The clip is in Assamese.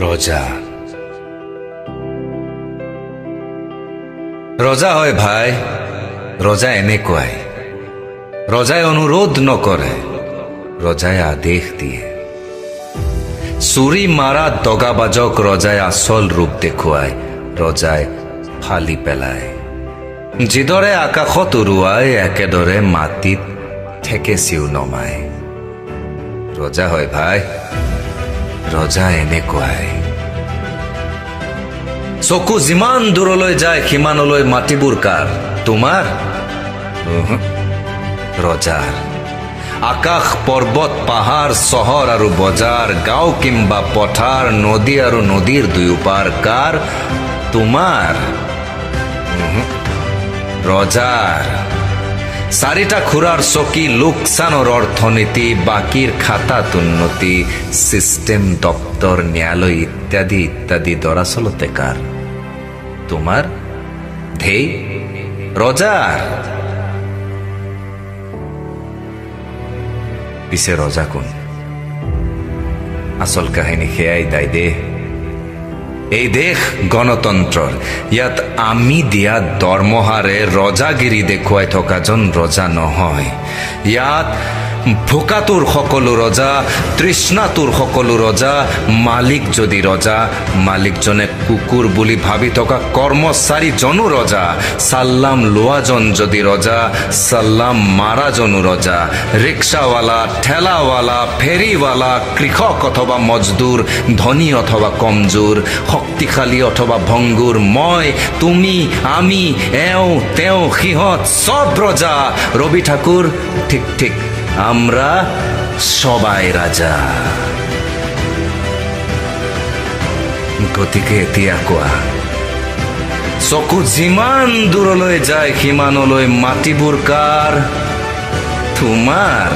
ৰজা ৰজা হয় ভাই, ৰজা এনেকুৱাই। ৰজাই অনুৰোধ নকৰে, ৰজাই আদেশ দিয়ে। চুৰি মাৰা দগাবাজক ৰজাই আচল ৰূপ দেখুৱায়, ৰজাই ফালি পেলায়। যিদৰে আকাশত উৰুৱাই, একেদৰে মাটিত ঠেকেচিও নমায়। ৰজা হয় ভাই, ৰজা এনেকুৱাই। চকু যিমান দূৰলৈ যায় সিমানলৈ মাটিবোৰ কাৰ? তোমাৰ? ৰজাৰ। আকাশ, পৰ্বত, পাহাৰ, চহৰ আৰু বজাৰ, গাঁও কিম্বা পথাৰ, নদী আৰু নদীৰ দুয়োপাৰ কাৰ? তোমাৰ? ৰজাৰ। চাৰিটা খুৰাৰ চকী, লোকচানৰ অৰ্থনীতি, বাকীৰ খাতাত উন্নতি, চিষ্টেম, দপ্তৰ, ন্যায়ালয় ইত্যাদি ইত্যাদি দৰাচলতে কাৰ? তোমাৰ? ধেই, ৰজাৰ। পিছে ৰজা কোন? আচল কাহিনী সেয়াই দাই দে। এই দেশ গণতন্ত্ৰৰ, ইয়াত আমি দিয়া দৰমহাৰে ৰজাগিৰি দেখুৱাই থকাজন ৰজা নহয়। ইয়াত ভোকাতুৰ সকলো ৰজা, তৃষ্ণাতুৰ সকলো ৰজা। মালিক যদি ৰজা, মালিকজনে কুকুৰ বুলি ভাবি থকা কৰ্মচাৰীজনো ৰজা। চাল্লাম লোৱাজন যদি ৰজা, চাল্লাম মাৰাজনো ৰজা। ৰিক্সাৱালা, ঠেলাৱালা, ফেৰীৱালা, কৃষক অথবা মজদুৰ, ধনী অথবা কমজোৰ, শক্তিশালী অথবা ভংগুৰ, মই, তুমি, আমি, এওঁ, তেওঁ, সিহঁত চব ৰজা। ৰবি ঠাকুৰ, ঠিক ঠিক, আমৰা সবাই ৰাজা। গতিকে এতিয়া কোৱা, চকু যিমান দূৰলৈ যায় সিমানলৈ মাটিবোৰ কাৰ? তোমাৰ?